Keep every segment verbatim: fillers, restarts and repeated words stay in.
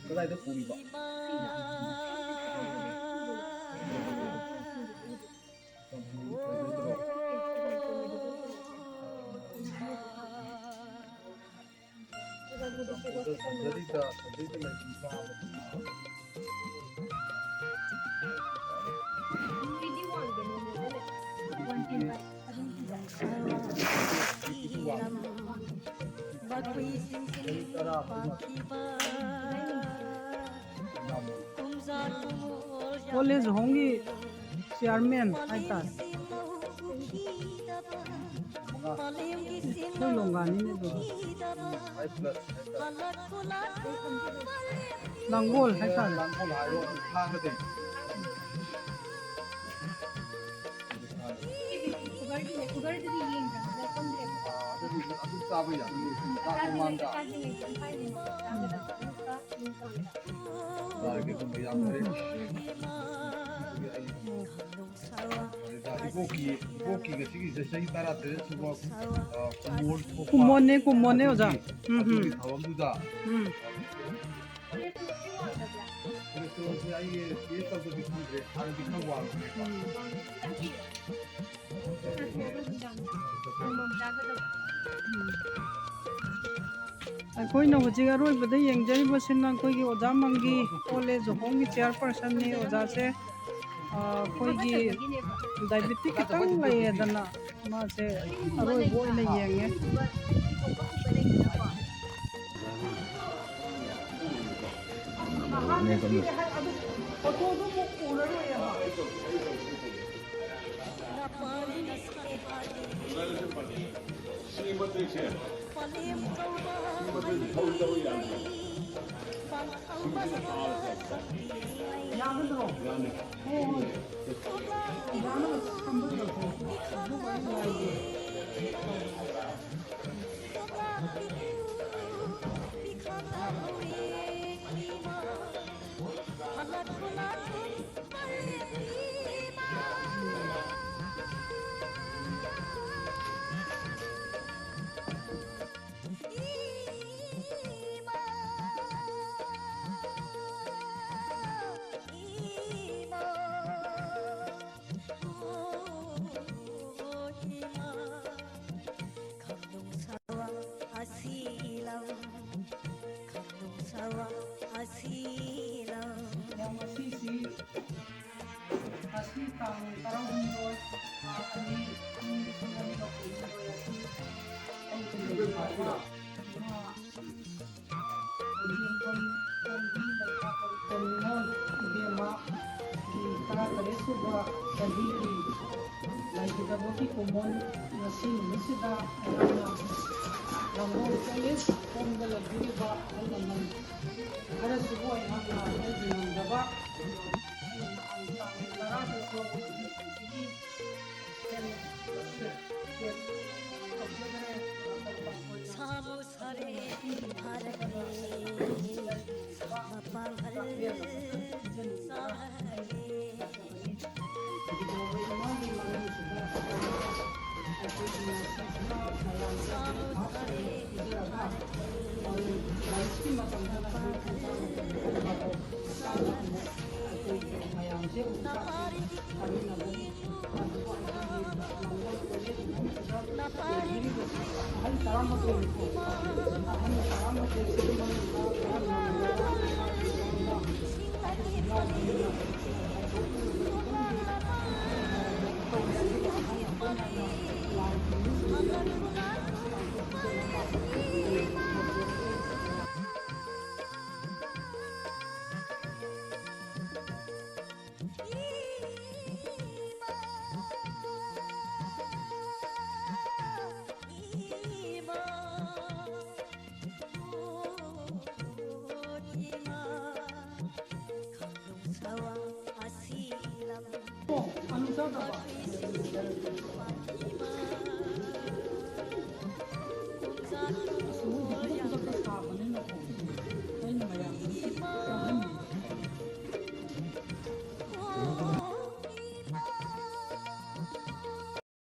ꯀꯗꯥꯏꯗ ꯄꯨꯔꯤꯕ? Old age home ꯒꯤ chairman ꯍꯥꯏꯇꯥꯔꯦ꯫ ꯑꯩꯈꯣꯏ ꯂꯣꯡꯒꯥꯅꯤꯅꯦ ꯑꯗꯨꯗꯤ꯫ ꯂꯥꯡꯒꯣꯜ ꯍꯥꯏꯇꯥꯔꯦ꯫ ꯂꯥꯡꯒꯣꯜ ꯍꯥꯏꯔꯣ, ꯊꯥꯡꯒꯗꯩ꯫ ꯑꯗꯨ ꯆꯥꯕ ꯌꯥꯅꯤ꯫ ꯆꯥꯛ ꯃꯃꯥꯡꯗ꯫ ꯌꯥꯔꯦ, ꯀꯩꯒꯨꯝꯕ ꯌꯥꯝ ꯐꯔꯦ꯫ ꯏꯕꯣꯛꯀꯤ, ꯏꯕꯣꯛꯀꯤ ꯉꯁꯤꯒꯤꯁꯦ ꯆꯍꯤ ꯇꯔꯥꯇꯔꯦꯠ ꯁꯨꯕ, ꯑ, ꯀꯨꯃꯣꯟ ꯊꯣꯛꯄ꯫ ꯀꯨꯃꯣꯟꯅꯦ, ꯀꯨꯃꯣꯟꯅꯦ, ꯑꯣꯖꯥ꯫ ꯎꯝ, ꯎꯝ꯫ ꯑꯗꯨꯒꯤ ꯊꯧꯔꯝꯗꯨꯗ꯫ ꯎꯝ꯫ ꯀꯣꯂꯦꯁꯇꯦꯔꯣꯜꯁꯦ ꯑꯩ ꯇꯦꯁ ꯇꯧꯗ꯭ꯔꯗꯤ ꯈꯪꯗ꯭ꯔꯦ꯫ ꯍꯥꯟꯅꯗꯤ ꯈꯔ ꯋꯥꯡꯕꯅꯦꯕ꯫ ꯎꯝ꯫ ꯑꯩꯈꯣꯏꯅ ꯍꯧꯖꯤꯛ ꯑꯔꯣꯏꯕꯗ ꯌꯦꯡꯖꯔꯤꯕꯁꯤꯅ ꯑꯩꯈꯣꯏꯒꯤ ꯑꯣꯖꯥ ꯃꯪꯒꯤ, ꯑꯣꯜ ꯑꯦꯖ ꯍꯣꯝꯒꯤ ꯆꯤꯌꯔꯄꯔꯁꯟꯅꯤ ꯑꯣꯖꯥꯁꯦ꯫ ꯑ, ꯑꯩꯈꯣꯏꯒꯤ ꯗꯥꯏꯕꯦꯇꯤꯛ ꯈꯤꯇꯪ ꯂꯩꯌꯦꯗꯅ ꯃꯥꯁꯦ ꯑꯔꯣꯏꯕ ꯑꯣꯏꯅ ꯌꯦꯡꯉꯦ꯫ ꯌꯥꯒꯗ꯭ꯔꯣ? ꯍꯣꯏ, ꯍꯣꯏ꯫ ꯌꯥꯅꯕ ꯁꯝꯕꯜ ꯂꯧꯊꯣꯛ꯫ ꯑꯗꯨꯒ ꯑꯩ ꯂꯥꯏꯒꯤ ꯉꯁꯤꯁꯤ, ꯉꯁꯤ ꯇꯥꯡ ꯇꯔꯥꯍꯨꯝꯗꯣꯏ, ꯊꯥ ꯑꯅꯤ, ꯏꯪ ꯂꯤꯁꯤꯡ ꯑꯅꯤꯒ ꯀꯨꯟꯍꯨꯝꯗꯣꯏ ꯑꯁꯤ ꯑꯩꯒꯤ ꯂꯩꯁꯥꯕ ꯏꯃꯥ ꯈꯣꯟꯖꯦꯝꯕꯝ ꯇꯣꯝꯕꯤ ꯂꯩꯄꯥꯛꯄꯝ ꯇꯣꯝꯅꯤꯉꯣꯜ ꯏꯕꯦꯝꯃꯒꯤ ꯇꯔꯥꯇꯔꯦꯠꯁꯨꯕ ꯆꯍꯤꯒꯤ ꯂꯩꯒꯗꯕꯒꯤ ꯀꯨꯝꯑꯣꯟ ꯉꯁꯤ ꯅꯨꯃꯤꯠꯁꯤꯗ ꯑꯩꯍꯥꯛꯅ ꯂꯥꯡꯒꯣꯜ ꯀꯣꯂꯦꯖ ꯁꯣꯝꯗ ꯂꯩꯕꯤꯔꯤꯕ ꯑꯍꯜ ꯂꯃꯟ ꯈꯔꯁꯤꯕꯨ ꯑꯩꯍꯥꯛꯅ ꯑꯩꯒꯤ ꯉꯝꯖꯕ ꯇꯥꯡ ꯇꯔꯥꯗꯁꯨ ꯁꯥꯕꯨ ꯁꯥꯔꯦ ꯚꯥꯔꯠꯅꯦ ꯃꯄꯥꯡꯒꯜ ꯆꯥꯎꯍꯜꯂꯦ꯫ ꯁꯥꯕꯨ ꯁꯥꯔꯦ ꯚꯥꯔꯠꯅꯦ ꯅꯄꯥꯔꯤ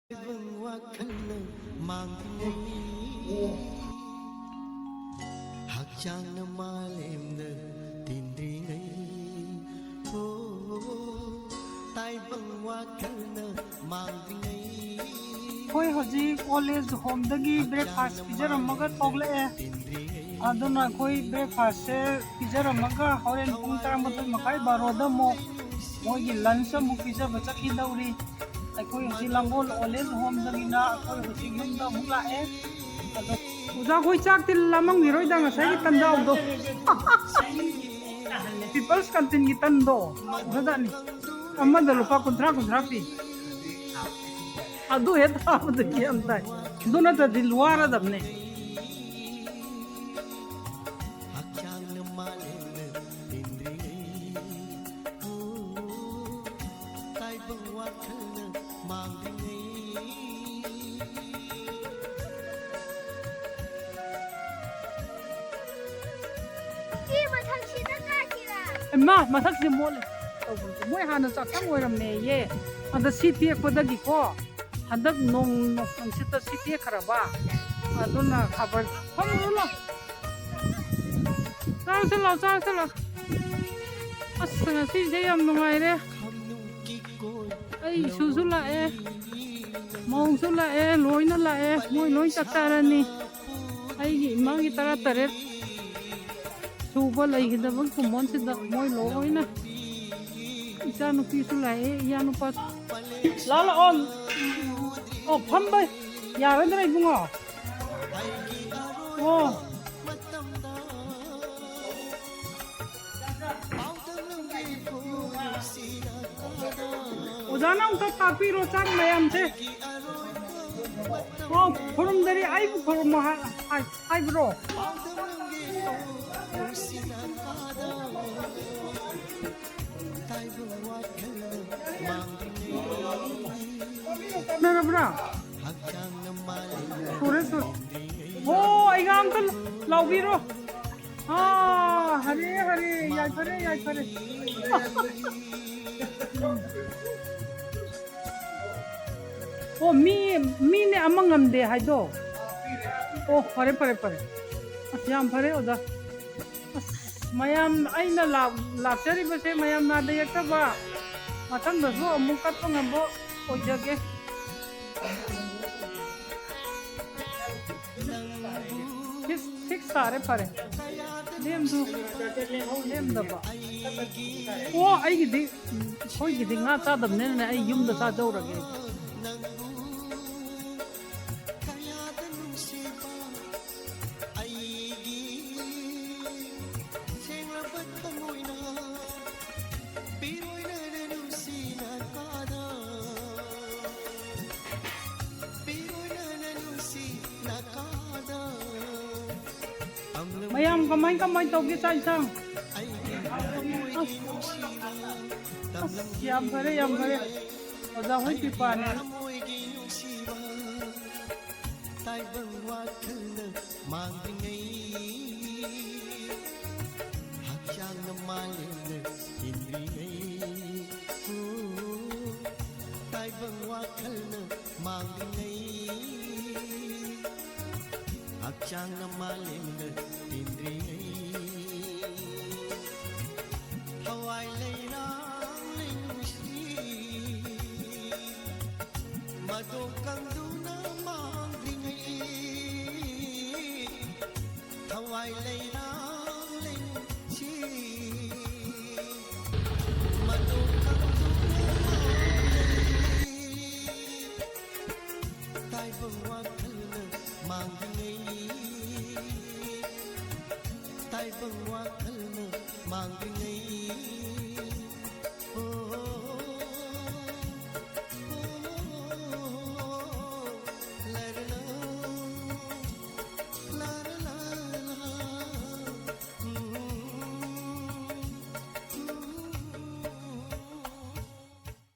ꯇꯥꯏꯕꯪ ꯋꯥꯈꯜꯅ ꯃꯥꯡꯗ꯭ꯔꯤꯉꯩ, ꯍꯛꯆꯥꯡꯅ ꯃꯥꯂꯦꯝꯗ ꯇꯤꯟꯗ꯭ꯔꯤꯉꯩ, ꯑꯣ, ꯇꯥꯏꯕꯪ ꯋꯥꯈꯜꯅ ꯃꯥꯡꯗ꯭ꯔꯤꯉꯩ꯫ ꯑꯩꯈꯣꯏ ꯍꯧꯖꯤꯛ ꯑꯣꯜ ꯑꯦꯖ ꯍꯣꯝꯗꯒꯤ ꯕ꯭ꯔꯦꯛꯐꯥꯁ ꯄꯤꯖꯔꯝꯃꯒ ꯊꯣꯛꯂꯛꯑꯦ꯫ ꯑꯗꯨꯅ ꯑꯩꯈꯣꯏ ꯕ꯭ꯔꯦꯛꯐꯥꯁꯁꯦ ꯄꯤꯖꯔꯝꯃꯒ ꯍꯣꯔꯦꯟ ꯄꯨꯡ ꯇꯔꯥꯃꯥꯊꯣꯏ ꯃꯈꯥꯏ ꯕꯥꯔꯣꯗ ꯑꯃꯨꯛ ꯃꯣꯏꯒꯤ ꯂꯟꯁ ꯑꯃꯨꯛ ꯄꯤꯖꯕ ꯆꯠꯈꯤꯗꯧꯔꯤ꯫ ꯑꯩꯈꯣꯏ ꯍꯧꯖꯤꯛ ꯂꯥꯡꯒꯣꯜ ꯑꯣꯜ ꯑꯦꯖ ꯍꯣꯝꯗꯒꯤꯅ ꯑꯩꯈꯣꯏ ꯍꯧꯖꯤꯛ ꯌꯨꯝꯗ ꯑꯃꯨꯛ ꯂꯥꯛꯑꯦ꯫ ꯑꯗꯣ ꯑꯣꯖꯥ, ꯑꯩꯈꯣꯏ ꯆꯥꯛꯇꯤ ꯂꯥꯝꯃꯝꯈꯤꯔꯣꯏꯗ, ꯉꯁꯥꯏꯒꯤ ꯇꯟꯖꯥꯎꯗꯣ꯫ ꯄꯤꯄꯜꯁ ꯀꯥꯟꯇꯤꯟꯒꯤ ꯇꯟꯗꯣ ꯑꯗꯨꯗꯅꯤ꯫ ꯑꯃꯗ ꯂꯨꯄꯥ ꯀꯨꯟꯊ꯭ꯔꯥ ꯀꯨꯟꯊ꯭ꯔꯥ ꯄꯤ꯫ ꯑꯗꯨ ꯍꯦꯛ ꯊꯥꯕꯗꯒꯤ ꯌꯥꯝ ꯇꯥꯏ꯫ ꯑꯗꯨ ꯅꯠꯇ꯭ꯔꯗꯤ ꯋꯥꯔꯗꯕꯅꯦ꯫ ꯍꯛꯆꯥꯡꯅ ꯃꯥꯂꯦꯝꯅ ꯇꯤꯟꯗ꯭ꯔꯤꯉꯩ, ꯇꯥꯏꯕꯪ ꯋꯥꯈꯜꯅ ꯃꯥꯡꯗ꯭ꯔꯤꯉꯩ꯫ ꯁꯤ ꯃꯊꯛꯁꯤꯗ ꯀꯥꯁꯤꯔꯥ? ꯏꯃꯥ, ꯃꯊꯛꯁꯦ ꯃꯣꯠꯂꯦ꯫ ꯇꯧꯕꯁꯦ꯫ ꯃꯣꯏ ꯍꯥꯟꯅ ꯆꯥꯛꯁꯪ ꯑꯣꯏꯔꯝꯃꯦꯌꯦ꯫ ꯑꯗ ꯁꯤ ꯇꯦꯛꯄꯗꯒꯤꯀꯣ, ꯍꯟꯗꯛ ꯅꯣꯡ, ꯅꯣꯡ ꯅꯨꯡꯁꯤꯠꯇ ꯁꯤ ꯇꯦꯛꯈ꯭ꯔꯕ꯫ ꯑꯗꯨꯅ ꯈꯕꯔ ꯐꯝꯃꯨꯔꯣ ꯂꯥꯎ꯫ ꯆꯥꯔꯁꯤ ꯂꯥꯎ, ꯆꯥꯔꯁꯤ ꯂꯥꯎ꯫ ꯑꯁ, ꯉꯁꯤꯁꯦ ꯌꯥꯝ ꯅꯨꯡꯉꯥꯏꯔꯦ꯫ ꯑꯩ ꯏꯁꯨꯁꯨ ꯂꯥꯛꯑꯦ, ꯃꯧꯁꯨ ꯂꯥꯛꯑꯦ, ꯂꯣꯏꯅ ꯂꯥꯛꯑꯦ꯫ ꯃꯣꯏ ꯂꯣꯏ ꯆꯥꯛ ꯆꯥꯔꯅꯤ꯫ ꯑꯩꯒꯤ ꯏꯃꯥꯒꯤ ꯇꯔꯥꯇꯔꯦꯠ ꯁꯨꯕ ꯂꯩꯈꯤꯗꯕ ꯀꯨꯝꯃꯣꯟꯁꯤꯗ ꯃꯣꯏ ꯂꯣꯏꯅ, ꯏꯆꯥ ꯅꯨꯄꯤꯁꯨ ꯂꯥꯛꯑꯦ, ꯏꯌꯥ ꯅꯨꯄꯥꯁꯨ꯫ ꯂꯥꯛꯑꯣ, ꯂꯥꯛꯑꯣ꯫ ꯑꯣ, ꯐꯝꯕ ꯌꯥꯔꯗ꯭ꯔꯥ ꯏꯕꯨꯡꯉꯣ? ꯑꯣ꯫ ꯑꯣꯖꯥꯅ ꯑꯃꯨꯛꯇ ꯇꯥꯛꯄꯤꯔꯣ, ꯆꯥꯛ ꯃꯌꯥꯝꯁꯦ꯫ ꯑꯣ, ꯈꯨꯔꯨꯝꯗꯔꯤ, ꯑꯩꯕꯨ ꯈꯨꯔꯨꯝꯃꯣ ꯍꯥꯏ-, ꯍꯥꯏ-, ꯍꯥꯏꯕ꯭ꯔꯣ? ꯅꯔꯕ꯭ꯔꯥ? ꯁꯨꯔꯦ, ꯁꯨꯔꯦ꯫ ꯑꯣ, ꯑꯩꯒ ꯑꯝꯇ ꯂꯥꯎꯕꯤꯔꯣ꯫ ꯑꯥ, ꯍꯔꯦ, ꯍꯔꯦ, ꯌꯥꯏꯐꯔꯦ, ꯌꯥꯏꯐꯔꯦ꯫ ꯑꯣ, ꯃꯤ, ꯃꯤꯅꯦ ꯑꯃ ꯉꯝꯗꯦ ꯍꯥꯏꯗꯣ꯫ ꯑꯣ, ꯐꯔꯦ, ꯐꯔꯦ, ꯐꯔꯦ꯫ ꯑꯁ, ꯌꯥꯝ ꯐꯔꯦ, ꯑꯣꯖꯥ꯫ ꯑꯁ, ꯃꯌꯥꯝ, ꯑꯩꯅ ꯂꯥꯛ-, ꯂꯥꯛꯆꯔꯤꯕꯁꯦ ꯃꯌꯥꯝ ꯅꯥꯗ ꯌꯦꯛꯇꯕ, ꯃꯊꯪꯗꯁꯨ ꯑꯃꯨꯛ ꯀꯠꯄ ꯉꯝꯕ ꯑꯣꯏꯖꯒꯦ꯫ ꯐꯤꯛꯁ, ꯐꯤꯛꯁ ꯇꯥꯔꯦ, ꯐꯔꯦ꯫ ꯂꯦꯝꯁꯨ ꯂꯦꯝꯗꯕ꯫ ꯑꯣ, ꯑꯩꯒꯤꯗꯤ, ꯑꯩꯈꯣꯏꯒꯤꯗꯤ ꯉꯥ ꯆꯥꯗꯕꯅꯤꯅꯅꯦ, ꯑꯩ ꯌꯨꯝꯗ ꯆꯥꯖꯧꯔꯒꯦ꯫ ꯃꯌꯥꯝ ꯀꯃꯥꯏ ꯀꯃꯥꯏ ꯇꯧꯒꯦ ꯆꯥꯛ ꯏꯟꯁꯥꯡ? ꯑꯁ, ꯑꯁ, ꯌꯥꯝ ꯐꯔꯦ, ꯌꯥꯝ ꯐꯔꯦ꯫ ꯑꯣꯖꯥ ꯍꯣꯏ ꯀ꯭ꯔꯤꯄꯥꯅꯦ꯫ ꯇꯥꯏꯕꯪ ꯋꯥꯈꯜꯅ ꯃꯥꯡꯂꯤꯉꯩ, ꯍꯛꯆꯥꯡꯅ ꯃꯥꯂꯦꯝꯅ ꯏꯟꯗ꯭ꯔꯤꯉꯩ, ꯎ, ꯇꯥꯏꯕꯪ ꯋꯥꯈꯜꯅ ꯃꯥꯡꯂꯤꯉꯩ, ꯍꯛꯆꯥꯡꯅ ꯃꯥꯂꯦꯝꯅ ꯏꯟꯗ꯭ꯔꯤꯉꯩ, ꯊꯋꯥꯏ ꯂꯩꯔꯥꯡ ꯂꯩꯅꯨꯡꯁꯤ ꯃꯇꯣꯝ ꯀꯪꯗꯨꯅ ꯃꯥꯡꯗ꯭ꯔꯤꯉꯩ, ꯊꯋꯥꯏ ꯂꯩꯔꯥꯡ ꯂꯩꯅꯨꯡꯁꯤ ꯃꯇꯣꯝ ꯀꯪꯗꯨꯅ ꯃꯥꯡꯗ꯭ꯔꯤꯉꯩ, ꯇꯥꯏꯕꯪ ꯋꯥꯈꯜꯅ ꯃꯥꯡꯗ꯭ꯔꯤꯉꯩ, ꯇꯥꯏꯕꯪ ꯋꯥꯈꯜꯅ ꯃꯥꯡꯗ꯭ꯔꯤꯉꯩ, ꯑꯣ꯫